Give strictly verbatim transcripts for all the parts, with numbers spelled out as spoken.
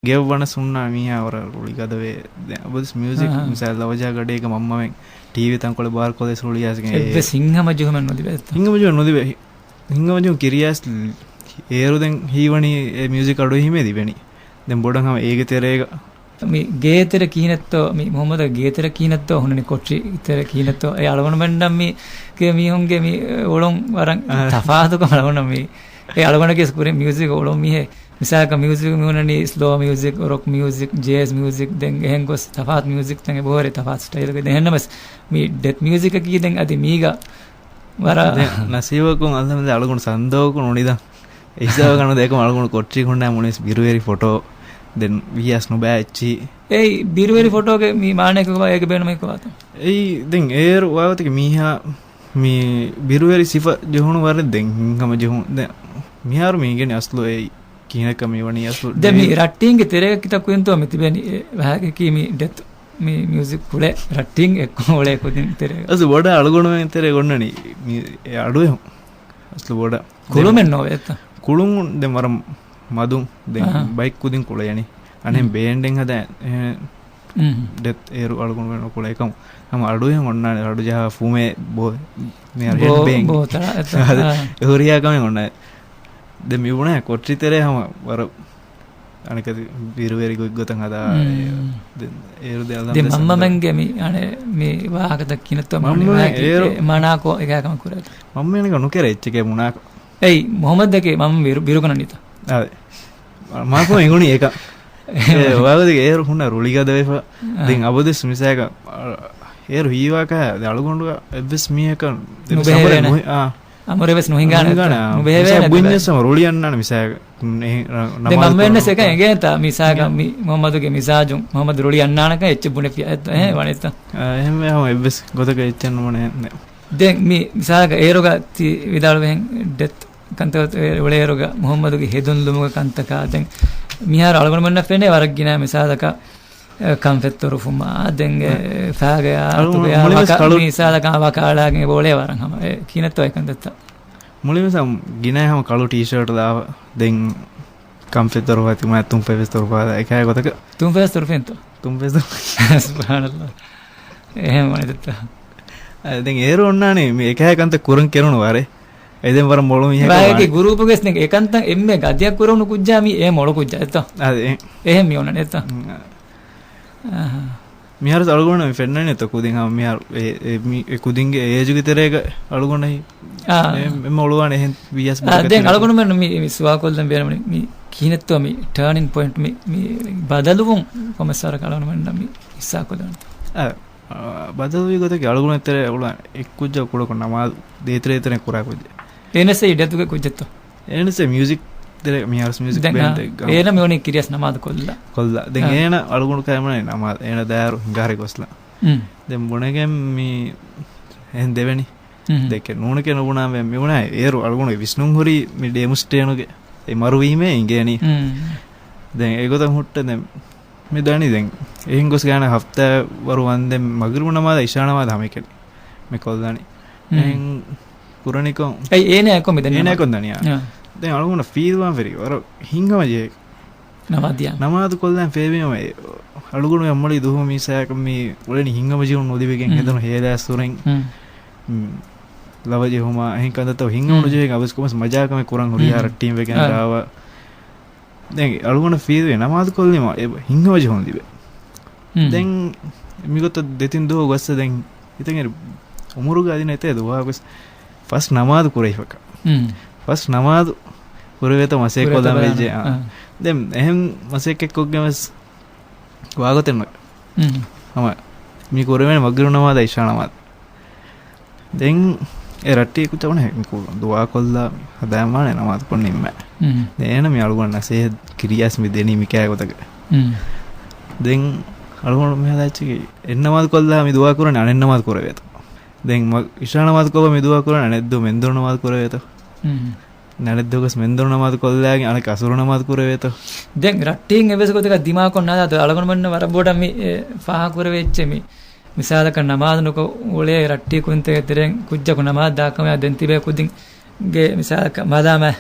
ގެއަށް ވަނަސް ހުންނާ މީހާ ވަރަށް ރުޅި ގަދަވޭ. ދެ-، އަބަދުސް މިއުޒިކް އަހަ. މިސާލް ލަވަޖާ ގަޑޭގަ މަންމަމެން ޓީވީ ތަންކޮޅެއް ބާރުކޮށްލަސް ރުޅިއާސްގެން އެއްވެސް ހިތްހަމަޖެހުމެއް ނުލިބޭތަ؟ ހިތްހަމަޖެހުމެއް ނުލިބޭ. ހި-، ހިތްހަމަޖެހުން ކިރިޔާސް އޭރު ދެން ހީވަނީ އެ މިއުޒިކް އަޑު އެހީމޭ ލިބެނީ. ދެން ބޮޑަށް ހަމަ އޭގެ ތެރޭގަ. މި ގޭތެރެ ކިހިނެއްތޯ، މި މުހައްމަދަށް ގޭތެރެ ކިހިނެއްތޯ ހުންނަނީ ކޮޓަރި ތެރެ ކިހިނެއްތޯ. އެ އަޅުގަނޑުމެންނަށް މި ގޭ މީހުންގެ މި އުޅުން ވަރަށް އަހަ. ތަފާތުކަމަށް އަޅުގަނޑަށް މި. އެ އަޅުގަނޑަކީ ކުރިން މިއުޒިކް އުޅުން މީހެއް. މިސާލަކަށް މިއުޒިކް މި ހުންނަނީ ސްލޯ މިއުޒިކް، ރޮކް މިއުޒިކް، ޖޭޒް މިއުޒިކް، ދެން އެހެން ގޮސް ތަފާތު މިއުޒިކްތައް އެބަހުރި ތަފާތު ސްޓައިލްގެ. ދެން އެހެންނަމަސް މި ޑެތް މިއުޒިކަކީ ދެން އަދި މީގަ ވަރަށް ދެން ނަސީބަކުން އަލްހަމްދުލިއްލާ އަޅުގަނޑު ސަންދޯކު ނުނިދަން. އެ ހިސާބަކަށް ނުދޭ އެކަމަ އަޅުގަނޑު ކޮޓަރީ ހުންނާ މުޅިން ބިރުވެރި ފޮޓޯ ދެން ވިޔާސް ނުބައި އެއްޗި. އެއީ ބިރުވެރި ފޮޓޯގެ މި މާނައަކީ ކޮބާ؟ އޭގެ ބޭނުމަކީ ކޮބާތަ؟ އެއީ ދެން އޭރު ވާގޮތަކީ މީހާ މި ބިރުވެރި ސިފަ ޖެހުނު ވަރެއް ދެން ހިތްހަމަޖެހުން. ދެން މިހާރު މީގެނި އަސްލު އެއީ ކިހިނެއްކަ މިވަނީ އަސްލު ދެން މި ޑޭ- ރައްޓީންގެ ތެރޭގަ ކިތައް ކުދިންތޯ މި ތިބެނީ އެ ވާހަކައަކީ މި ޑެތް މި މިއުޒިކް ކުޅޭ ރައްޓީން އެއްކޮށް އުޅޭ ކުދިން ތެރޭގަ. އަސްލު ބޮޑަށް އަޅުގަނޑުމެން ތެރޭ އޮންނަނީ މި އެ އަޑުއެހުން. އަސްލު ބޮޑަށް. ކުޅުމެއް ދެން ނޯވޭތަ؟ ކުޅުން ދެން ވަރަށް މަދުން ދެން އަހަ. ބައެއް ކުދިން ކުޅޭނީ. އަނެއް މް. ބޭންޑެއް ހަދާ އެ، މް. ޑެތް އޭރު އަޅުގަނޑުމެން ކުޅޭ ކަމަށް. ހަމަ އަޑުއެހުން އޮންނާނެ އަޑު ޖަހާ ފުމޭ ބޯ-، މިހާރު ބޯ-، ހެންޑް ބޭން. ބޯތަޅާ އެތަ؟ އާ. އެ ހުރިހާ ކަމެއް އޮންނާނެ. ދެން މި ބުނާ ކޮޓަރި ތެރޭ ހަމަ ވަރަށް އަނެކަތި ބިރުވެރި ގޮތްގޮތަށް ހަދާ. މް. ދެން އޭރު ދެ އަލަން ދެ ދެ މަންމަ ސަންދާ. މެންގެ މި އަނެ މި ވާހަކަތައް ކިނަތޯ މަންމަ މަނި މެން ވާހަކަ އޭރު އެ މަނާކޯ އެގާ ކަމަށް ކުރޭތަ؟ މަންމަ މެންގެ ނުކެރޭ އެއްޗެކޭ މުނާކޯ. އެއީ މުހައްމަދަކީ މަންމަ ބިރު-، ބިރުކުރަނީތަ؟ އާދެ. މާކޯ އެނގުނީ އެކަ. އެ ވާގޮތެއް އޭރު ހުންނަ ރުޅިގަދަވެފަ. އާ. ދެން އަބަދުސް މިސާކަށް އޭރު ހީވާކަށް ދެ އަޅުގަނޑުގަ އެއްވެސް މީހަކަށް ދެ ނުބެހޭ ވެސް ވޭނެ. އަމުރެ ނުހި-، އާ. އަމުރެ ވެސް ނުހިނގާނެ. ނުހިނގާނެ، އެތަ؟ އާ. ނުބެހޭ މިސާ ވޭނެ ބުންޏެއްސަމަ ރުޅި އަންނާނެ މިސާ ދެ ނަމާދު މަންމައެއްނަސް ކުރުން. އެކަން އެނގޭތަ މިސާގަ މި މުހައްމަދުގެ މިޒާޖުން މުހައްމަދު ރުޅި އަންނާނެކަން އެއްޗެއް ބުނެފި އެ-، އެހެން ވަނީތަ؟ އާ، އެހެންވެ ހަމަ އެއްވެސް ގޮތަކަށް އެއްޗެއް ނުބުނެ ނެ. ދެން މި މިސާލަކަށް އޭރުގަ ތި ވިދާޅުވެހެން ޑެތް ކަންތައް އެ އުޅޭއިރުގަ މުހައްމަދުގެ ހެދުން ލުމުގެ ކަންތަކާ ދެން މިހާރު އަޅުގަނޑުމެންނަށް ފެނޭ ވަރަށް ގިނަ މިސާލަކަށް، އެ، ކަންފަތް ތޮރުފުމާ ދެން އެ ހެ. ފާގަޔާ އަޅު-، އަތުގަޔާ މުޅިވެސް ވަކާ-، ކަޅު-، މި މިސާލަކަށް ވަކާޅާގެން އެބަ އުޅޭ ވަރަށް ހަމަ އެ ކިހިނެއްތޯ އެ ކަންތައްތައް. މުޅިވެސް އަމް ގިނަ ހަމަ ކަޅު ޓީޝާޓް ދާ ދެން ކަންފަތް ތޮރުފާ ތިމާ ތުންފަތް ވެސް ތޮރުފާ އެކާ ގޮތަކަށް. ތުންފަތް ވެސް ތޮރުފިންތޯ؟ ތުންފަތް ތޮރު-، ސުބްޙާނަﷲ. އެހެން ވަނިތަ؟ އަ، ދެން އޭރު އޮންނާނީ މި އެކާ ކަންތައް ކުރަން ކެރުނު ވާރޭ. އެ ދެން ވަރަށް މޮޅު މީހަކަށް ވާހަކަ ވާނެ. ގުރޫޕުގެސް ދެން އެކަންތައް އެންމެ ގަދަޔަށް ކުރެވުނު ކުއްޖާ މީ އެ މޮޅު ކުއްޖާ އެތަ؟ އަދެ. އެހެން މި އޮންނަނީ އެތަ؟ އަ. އަހަ. މިހާރު އަޅުގަނޑު މި ފެންނަނީ އެތަ ކުދިން ހަމަ މިހާރު އެ، އެ، މި، އެ ކުދިންގެ އޭޖުގެ ތެރޭގަ އަޅުގަނޑަށް އާ. އެ، އެ މޮޅުވާނެ އެހެން ވިޔަސް އާ، ބުރަކަ ދެން ތެރޭގަ. އަޅުގަނޑުމެން މި، މި ސުވާލު ކޮށްލަން ބޭނުމަނީ މި ކިހިނެއްތޯ މި ޓާނިން ޕޮއިންޓް މި، މި ބަދަލުވުން ކޮންމެސް ވަރަކަށް އަޅުގަނޑުމެންނަށް މި ހިއްސާ ކޮށްލަން؟ އާ. އާ، ބަދަލުވި ގޮތަކީ އަޅުގަނޑު ތެރޭ އުޅާ އެއްކުއްޖާ ކުޑަކޮށް ނަމާދު ދޭތެރޭ ތެރޭ ކުރާ ކުއްޖެއް. އޭނަސް އެ ޑެތުގެ ކުއްޖެއްތޯ؟ އޭނަސް އެ މިއުޒިކް ތެރޭ މިހާރުސް މިއުޒިކް ދެން، އާ، ބޭންޑެއް ގަ-، އޭނަ މި ވަނީ ކިރިޔަސް ނަމާދު ކޮށްލާ. ކޮށްލާ. ދެން އާ. އޭނަ އަޅުގަނޑު ކައިމަނަ ނަމާދު. އޭނަ ދާއިރު ހިނގާރެ ގޮސްލާ. މް. ދެން ބުނެގެން މި އެހެން ދެވެނީ. މް. ދެކެ ނޫނެކެ ނުބުނާ މި، މި ބުނާ އޭރު އަޅުގަނޑު ވިސްނުން ހުރީ މި ޑޭމުސްޓޭނުގެ އެ މަރުވީމޭ އިނގޭނީ. މް. ދެން އެގޮތަށް ހުއްޓެ ދެން މި ދަނީ ދެން. އެހެން ގޮސް ގާނަ ހަފްތާ ވަރު ވަންދެން މަގްރިބު ނަމާދަށް އިޝާ ނަމާދަށް ހަމައެކަނި މި ކޮށްލާނީ. މް. އެހެން ކުރަނިކޮށް. އެއީ އޭނަ އެކޮށް މި ދަނީ އޭނަ ނަމާދު. އެކޮށް ދަނީ، އާ. އާ. ދެން އަޅުގަނޑަށް ފީލް ވާން ފެރި ވަރަށް ހިތްހަމަޖެހޭ. ނަމާދު ދިޔަ. ނަމާދު ކޮށްލާން ފޭބީމަ އަޅުގަނޑު މި މޮޅި ދުހު މީސާކަށް މި އުޅެނީ ހިތްހަމަޖެހުން ނުލިބިގެން މް. ހެދުނު ހޭލާސް ހުރެން. މް. މް. ލަވަ ޖެހުމާ އެހެން ކަންތައްތައް ހިތްހަމަ މް. ނުޖެހިގެން އަބަސް ކޮމަސް މަޖާކަމެއް ކުރަން ހުރިހާ މް. ރައްޓީން ވެގެން އާ. ރާވާ. ދެން އަޅުގަނޑަށް ފީލްވޭ ނަމާދު ކޮށްލީމަ އެ ހިތްހަމަޖެހުން ލިބޭ. މް. ދެން މިގޮތަށް ދެތިން ދުވަހު ގޮއްސަ ދެން ހިތަށް އެރި އުމުރުގަ އަދި ނެތޭ ދުވަހަކުވެސް ފަސް ނަމާދު ކުރެވިފަކަ. މް. ފަސް ނަމާދު ކުރެވޭތޯ މަސައްކަތް ކުރޭތޯ ކޮށްލަން ބަލާނަ. ވެއްޖެ. އާ. އާ. ދެން އެހެން މަސައްކަތް ކޮށްގެން ވެސް ވާގޮތެއް ނުވޭ. މް. ހަމަ މި ކުރެވޭނެ މަގްރިބު ނަމާދާ އިޝާ ނަމާދު. ދެން އެ ރައްޓި ކުއްޖާ ވަނީ މި ކު-، ދުޢާ ކޮށްލާ ހަދާންވާނެ ނަމާދު ކޮށް ނިންމާ. މް. ދެން އޭނަ މި އަޅުގަނޑު ނަސޭހަތް ކިރިޔާސް މި ދެނީ މި ކާ ގޮތަކަށް. މް. ދެން އަޅުގަނޑު މި ހަދާ އެއްޗަކީ އެއް ނަމާދު ކޮށްލާ މި ދުޢާ ކުރަނީ އަނެއް ނަމާދު ކުރެވޭތޯ. ދެން މަ-، އިޝާ ނަމާދު ކޮށް މި ދުޢާ ކުރަނީ އަނެއް ދުވަހު މެންދުރު ނަމާދު ކުރެވޭތޯ. މް. އަނެއް ދުވަހު މެންދުރު ނަމާދު ކޮށްލާގެން އަނެއް އަސުރު ނަމާދު ކުރެވޭތޯ. ދެން ރައްޓިން އެއްވެސް ގޮތަކަށް ދިމާކޮށް ނާދާތޯ އަޅުގަނޑުމެންނަށް ވަރަށް ބޮޑަށް މި، އެ، ފާހަގަކުރެވޭ އެއްޗެއް މި. މިސާލަކަށް ނަމާދު ނުކޮށް އުޅޭ ރައްޓި ކުދިންތަކެއް ތެރެއިން ކުއްޖަކު ނަމާދު ދާކަމަށް ދެން ތިބޭ ކުދިންގެ މިސާލަކަށް މަލާމާ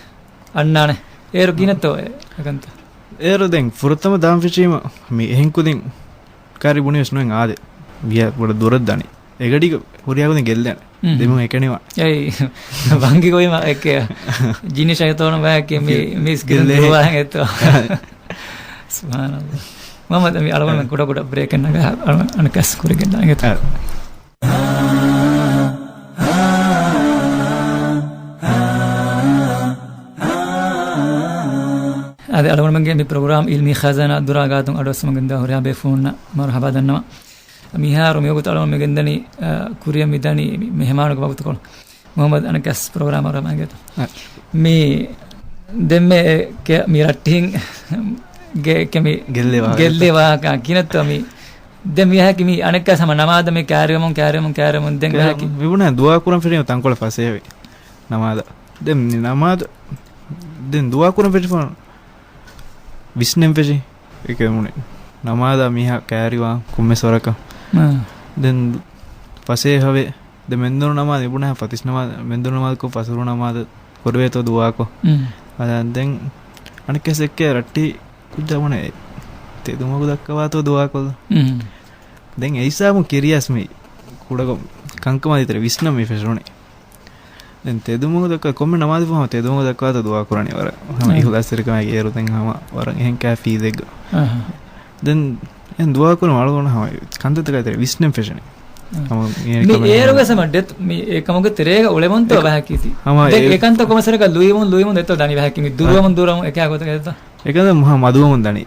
އަންނާނެ. އޭރު ކިހިނެއްތޯ އެ ކަންތައް؟ އޭރު ދެން ފުރަތަމަ ދާން ފެށީމަ މި އެހެން ކުދިން ކާރި ބުނިވެސް ނުވެން އާދެ. ވިޔަ ބޮޑަށް ދުރަށް ދަނީ. އެގަޑިގަ ހުރިހާ ކުދިން ގެއްލޭނެ. މް. ދެމުން އެކެނިވާ. އެއީ، ވަންގި ގޮތް މަ އެކެ. ޖިން ޝައިޠާނު ބަޔަކެ މި، މީސް ގެއްލޭ. ދުވާހެން އެތޯ. ސުބްޙާނަﷲ. މުޙައްމަދު މި އަޅުގަނޑު ކުޑަ ކުޑަ ބްރޭކެއް ނަގާ، އަޅުގަނޑު އަނެއްކާސް ކުރިގެން ދާން އެތޯ. އާ. އަދި އަޅުގަނޑުމެންގެ މި ޕްރޮގްރާމް އިލްމީ ޚަޒާނާ ދުރާ ގާތުން އަޑުއައްސަމުން ގެންދާ ހުރިހާ ބޭފުޅުންނަށް މަރުޙަބާ ދަންނަވަން. މިހާރު މިވަގުތު އަޅުގަނޑު މި ގެންދަނީ، އަ، ކުރިއަށް މި ދަނީ މި މެހެމާނުގެ ވަގުތުކޮޅު. މުޙައްމަދު އަނެއްކާސް ޕްރޮގްރާމަށް އަނގޭތޯ. އަ. މި ދެންމެ ކެ-، މި ރައްޓިހިން ގެ-، ކެ މި ގެއްލޭ ވާހަކަ. ގެއްލޭ ވާހަކަ ކިނަތޯ މި ދެން މިހާކި މި އަނެއްކާސް ހަމަ ނަމާދަށް މި ކާރިވަމުން، ކާރިވަމުން، ކާރިވަމުން ދެން ކާ-، މިހާކި މިބުނާ ދުޢާ ކުރަން ފެށީމަ ތަންކޮޅެއް ފަސޭހަވި ނަމާދަށް. ދެން މި ނަމާދު، ދެން ދުޢާ ކުރަން ފެށިފަ ވިސްނެން ފެށި. އެކެމުނެ ނަމާދާ މީހާ ކާރިވާ ކޮންމެސް ވަރަކަށް. އާ. ދެން ފަސޭހަވެ. ދެ މެންދުރު ނަމާދު މިބުނާ ފަތިސް ނަމާދު، މެންދުރު ނަމާދުކޮށް ފަސް ހުރު ނަމާދު ކުރެވޭތޯ ދުޢާކޮށް. މް. އަދާ ދެން އަނެއްކާސް އެއްކޭ ރައްޓި ކުއްޖާ ބުނެ ތެދުމަގު ދައްކަވާތޯ ދުޢާކޮށްލަ. މް. ދެން އެ ހިސާބުން ކެރިޔަސް މި ކުޑަކޮށް ކަންކަމާ ދޭތެރޭ ވިސްނަން މި ފެށުނީ. ދެން ތެދުމަގު ދައްކާ ކޮންމެ ނަމާދު ފަހު ތެދުމަގު ދައްކާތޯ ދުޢާ ކުރަނީ ވަރަށް ހަމަ މް. އިޚްލާޞްތެރިކަމާއި އޭރު ދެން ހަމަ ވަރަށް އެހެން ކާ ފީލެއްގަ. އަހަ. ދެން އެހެން ދުޢާ ކުރުން އަޅުގަނޑު ހަމަ ކަންތައްތަކާ ދޭތެރޭ ވިސްނަން ފެށުނީ. އަ. ހަމަ މި މި ކަމެއް އޭރުގެ ހަމަ ސަމަ ޑެތް މި އެކަމުގެ ތެރޭގަ އުޅެމުންތޯ އެކ-، ބަހަކީތީ. ހަމަ ދެން އެ-، އެކަންތައް ކޮމަސަރަކަށް ލުއިވުން ލުއިވުން ދެތޯ ދަނީ ބަހަކީ މި ދުރުވަމުން އަ. ދުރުވަމުން އެކާ ގޮތަކަށް ދެތޯ. އެކަން މަ-، މަދުވަމުން ދަނީ.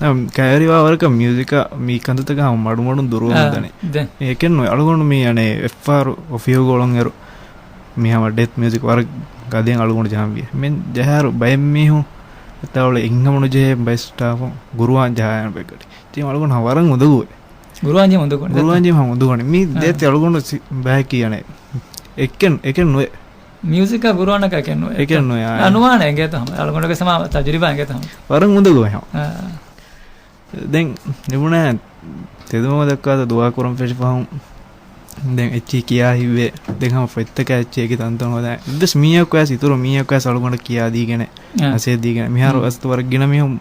އަ، ކައިރިވާ ވަރަކަށް މިއުޒިކަށް މި ކަންތައްތަކަށް ހަމަ މަޑުމަޑުން ދުރުވަމުން އާ، ދަނީ. ދެން. އެކެން ނުވޭ. އަޅުގަނޑު މި އަނެއް އެއްފަހަރު އޮފީހުގަ އުޅުންއިރު މި ހަމަ ޑެތް މިއުޒިކް ވަރަށް ގަދައިން އަޅުގަނޑު ޖަހަންވި. މި ޖަހާއިރު ބައެއް މީހުން އެތާ އުޅެ އެއްހަމަ ނުޖެހޭ ބައެއް ސްޓާފުން ގުރުއާން ޖަހާ ބެގަޑި. ތީ އަޅުގަނޑު ހަމަ ވަރަށް އުނދަގޫވޭ. ގުރުއާން ޖެހުން އުނދަގޫ. ގުރުއާން ޖެހުން ހަމަ އުނދަގޫ. މި އާ. ދޭތެ އަޅުގަނޑު ސި-، ބަހަކީ އަނެއް އެކެން، އެކެން ނުވޭ. މިއުޒިކާ ގުރުއާނަކާ އެކެއް ނުވޭ. އެކެއް ނުވޭ، އާ. އާ، ނުވާނެ އިނގޭތަ ހަމަ. އަޅުގަނޑުގެ ސަމާ ތަޖުރިބާ އިނގޭތަ ހަމަ. ވަރަށް އުނދަގޫ ހަމަ. އާ. ދެން ނިބުނާ ތެދުމަގު ދައްކާތޯ ދުޢާ ކުރަން ފެށި ފަހުން. ދެން އެއްޗިހި ކިޔާ ހިތްވޭ. ދެން ހަމަ ފޮތްތަކާ އެއްޗިހި އެކި ތަންތަން ހޯދާ. އެއްވެސް މީހަކު އައިސް އިތުރު މީހަކު އައިސް އަޅުގަނޑަށް ކިޔާ ދީގެނެ. އާ. މެސެޖް ދީގެނެ. މިހާރު ހުން. އަސްތު ވަރަށް ގިނަ މީހުން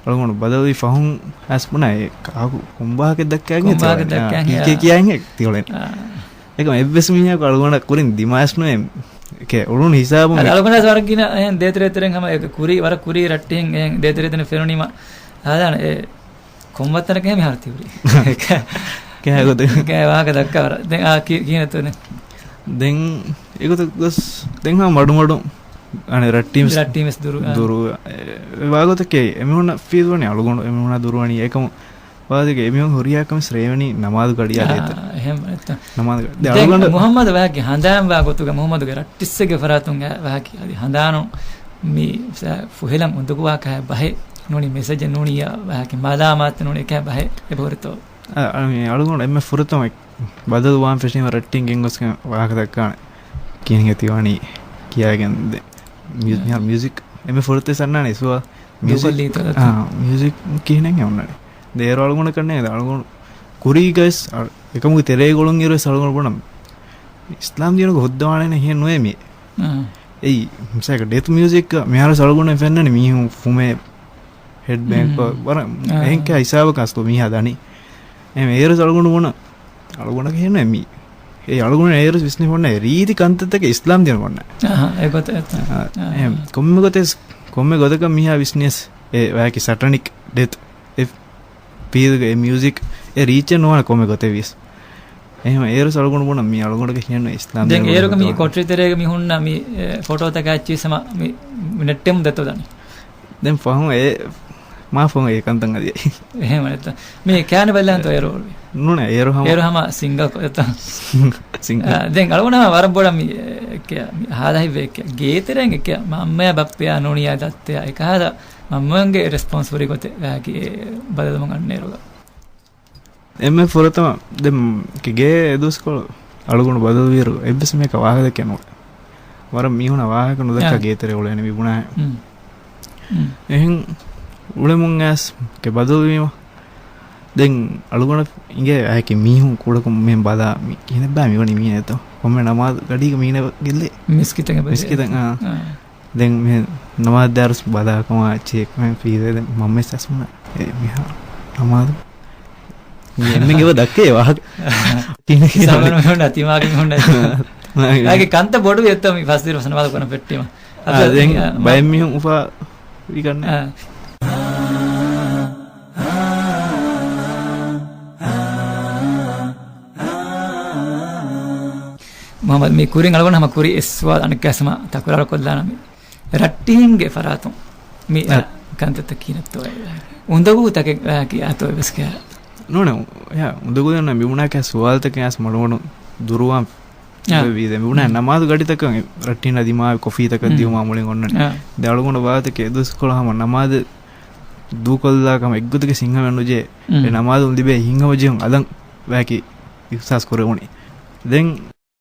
އަޅުގަނޑު ބަދަލުވި ފަހުން އައިސް ބުނާ އެ ކާކު ކޮންބާކެއް ދައްކާގެން ކޮންބާކެއް ތިއުޅެނީ. ދައްކާގެން ކީކޭ އާ. ކިޔާގެން ތިއުޅެނީ. އާ. އެކަމް އެއްވެސް މީހަކު އަޅުގަނޑަށް ކުރިން ދިމާވެސް ނުވޭ. އެކޭ އުޅުނު ހިސާބުން އަދި އަޅުގަނޑާސް ވަރަށް ގިނަ އެހެން ދޭތެރޭތެރެން ހަމަ އެ ކުރީ، ވަރަށް ކުރީ ރައްޓެހިން އެހެން ދޭތެރޭތެރެން ފެނުނީމަ ހާދާނެ އެ ކޮން ވައްތަރަކަށް މިހާރު ތިއުޅީ. ކޭ ގޮތަށް؟ ކޭ ވާހަކަ ދައްކާ ވަރަށް. ދެން އާ ކި-، ކިހިނެއްތޯ ދެން؟ ދެން އެގޮތަށް ގޮސް ދެން ހަމަ މަޑުމަޑު އަނެއް ރައްޓީމެސް ރައްޓީމެސް ދުރު، އާ. ދުރު، އެ، އެ ވާގޮތަކީ އެމީހުންނަށް ފީލްވަނީ އަޅުގަނޑު އެމީހުންނާ ދުރުވަނީ އެކަމު ވާދެގެ އެމީހުން ހުރިހާ ކަމެއް ރޭވެނީ ނަމާދު ގަޑިއާ އާ، ދޭތެރޭ. އެހެން އެތަ. ނަމާދު ގަ-، ދެ ދެން އަޅުގަނޑު މުހައްމަދު ވާހަކަ ހަނދާން ވާ ގޮތުގަ މުހައްމަދުގެ ރައްޓިއްސެއްގެ ފަރާތުން އެ ވާހަކަ އަދި ހަނދާނު މި ފުހެލަން އުނދަގޫވާ ކަހަ ބަހެއް ނޫނީ މެސެޖެއް ނޫނީ އާ ވާހަކަ މަލާމާތެއް ނޫނީ އެކަހަ ބަހެއް އެބަހުރިތޯ. އަ، އަ، މި އަޅުގަނޑު އެންމެ ފުރަތަމަ ބަދަލު ވާން ފެށީމަ ރައްޓިން ގެންގޮސްގެން ވާހަކަ ދައްކާނެ. ކިހިނެއް ތިވަނީ ކިޔާގެން ދެ-، މިއު-، މިހާރު މިއުޒިކް އެންމެ ފުރަތަމަ ސަންނާނެ އިސުވާ މިއުޒިކް، ދޫކޮށްލީތޯ ދެއްތަ؟ އާ، މިއުޒިކް ކިހިނެއް އޮންނަނީ. ދޭރު އަޅުގަނޑަކަށް ނޭ، އަޅުގަނޑު ކުރީގަސް އަ-، އެކަމުގެ ތެރޭގަ އުޅުން އިރުވެސް އަޅުގަނޑު ބުނަން އިސްލާމް ދީނުގެ ހުއްދަވާނެ ހިޔެއް ނުވޭ މި. އާ. އެއީ، މިސާލަކަށް ޑެތު މިއުޒިކް މިހާރު އަޅުގަނޑު ފެންނަނީ މީހުން ފުމޭ ހެޑްބޭންކޮށް އުން. ވަރަށް އާ. އެހެންކަ ހިސާބަކަށް އަސްލު މީހާ ދަނީ. އެހެން އޭރު އަޅުގަނޑު ބުނަން އަޅުގަނޑަކަށް ހިންނަ މީ. އެ އަޅުގަނޑު އޭރު ވިސްނި ހުންނަ ރީތި ކަންތައްތަކެއް އިސްލާމް ދީނު ބުންނަ. އަހަ، އެގޮތަށް އެތަ. އާ، އާ. އެހެން ކޮންމެ ގޮތެސް، ކޮންމެ ގޮތަކަށް މީހާ ވިސްނިޔަސް އެ ވައިކި ސަޓަނިކް ޑެތު އެ ފީލްގެ އެ މިއުޒިކް އެ ރީޗެއް ނުވާނެ ކޮންމެ ގޮތެއް ވިޔަސް. އެހެން އޭރު އަޅުގަނޑު ބުނަން މީ އަޅުގަނޑަކަށް ހިންނަ އިސްލާމް ދީނު ދެން އޭރުގެ މި ކޮޓަރި ތެރޭގެ މިހުންނަ މި، އެ، ފޮޓޯތަކާ އެއްޗިސް ހަމަ މި ނެއްޓެމުން ދެއްތޯ ދަނީ. ދެން ފަހުން އެ، މާ ފަހުން އެ ކަންތައް އަދި. އެހެން ވަނީތަ؟ މި ކާނިވަލް އަހަންތޯ އޭރު އުޅުއްވީ؟ ނޫނޭ، އޭރު ހަމަ. އޭރު ހަމަ ސިންގަލް ކޮށް އެތަ؟ ސިންގަލް. އާ، ދެން އަޅުގަނޑު ހަމަ ވަރަށް ބޮޑަށް މި، އެ، ކެ-، މި ހާދަ ހިތްވޭ ކެ-، ގޭތެރޭން އެކެ މަ އަންމަޔާ ބައްޕަޔާ ނޫނިޔާ ދައްތަޔާ އެކަހަލަ މަންމަގެ ރެސްޕޮންސިބިލިޓީ ގޮތެއް ވާކި އެ ބަދަލުވުން އަންނައިރުގަ. އެންމެ ފުރަތަމަ ދެން ކި ގޭ އެ ދުވަސްކޮޅު އަޅުގަނޑު ބަދަލުވިއިރު އެއްވެސް މީހަކަށް ވާހަކަ ދެކެ ނުވޭ. ވަރަށް މީހުނަށް ވާހަކަ ނުދައްކާ އާ. ގޭތެރެ އުޅޭނެ މި ބުނާ. އުން. އުން. އެހެން އުޅެމުން އައިސް ކެ ބަދަލުވީމަ. ދެން އަޅުގަނޑަށް އިނގޭ އަހަކި މީހުން ކުޑަކޮށް މިހެން ބަލާ މި ކިހިނެއްބާ މިވަނީ މީނެތޯ. ކޮންމެ ނަމާދު ގަޑީގަ މީނެ ގެއްލޭ. މިސްކިތަށް އެބަ މިސްކިތަށް، އާ. އާ. ދެން މި ނަމާދު ދާރުސް ބަލާކަމާ އެއްޗެއް މެން ފީލް ދެން މަންމަ އެސް މުންނަ އެ މިހާ ނަމާދު އެންމެން އެބަ ދައްކޭ ވާހަކަ. ސަމަނު މިހުންނަ ތިމާގެ މިހުންނަ އެއްޗެއް. އާގެ ކަންތައް ބޮޑު އެއްތޯ މި ފަސްދިރި ފަސް ނަމާދު ކުރަން ފެއްޓީމަ. އާ، ދެން އާ، ބައެއް މިހުން އުފާ ވިކަންނެ. އާ. މުހައްމަދު، މި ކުރިން އަޅުގަނޑު ހަމަ ކުރި އެއް ސުވާލު އަނެއްކާސް ހަމަ ތަކުރާރު ކޮށްލާނަމޭ. ރައްޓެހިންގެ ފަރާތުން މި އަ. ކަންތައްތައް ކިހިނެއްތޯ؟ އުނދަގޫ ތަކެއް ކިޔާތޯ އެވެސް ކިޔާ. ނޫނެ، އު-، ޔާ، އުނދަގޫ ދެން މި ބުނާކަށް ސުވާލުތަކެއް އަސް މަޑުމަޑުން ދުރުވާން އާ. ވީ ދެން މި ބުނާ ނަމާދު ގަޑިތަކަށް ރައްޓެހިންނާ ދިމާވި ކޮފީތަކަށް މް. ދިއުމާ މުޅިން އޮންނަނީ. އާ. ދެން އަޅުގަނޑު ވާތަކެއް އެ ދުވަސްކޮޅު ހަމަ ނަމާދު ދޫކޮށްލާ ކަމަށް އެއްގޮތަކަށް ހިތްހަމައެއް ނުޖެހޭ. މް. އެ ނަމާދުން ލިބޭ ހިތްހަމަޖެހުން އަލަށް ވާކި އިހްސާސް ކުރެވުނީ. ދެން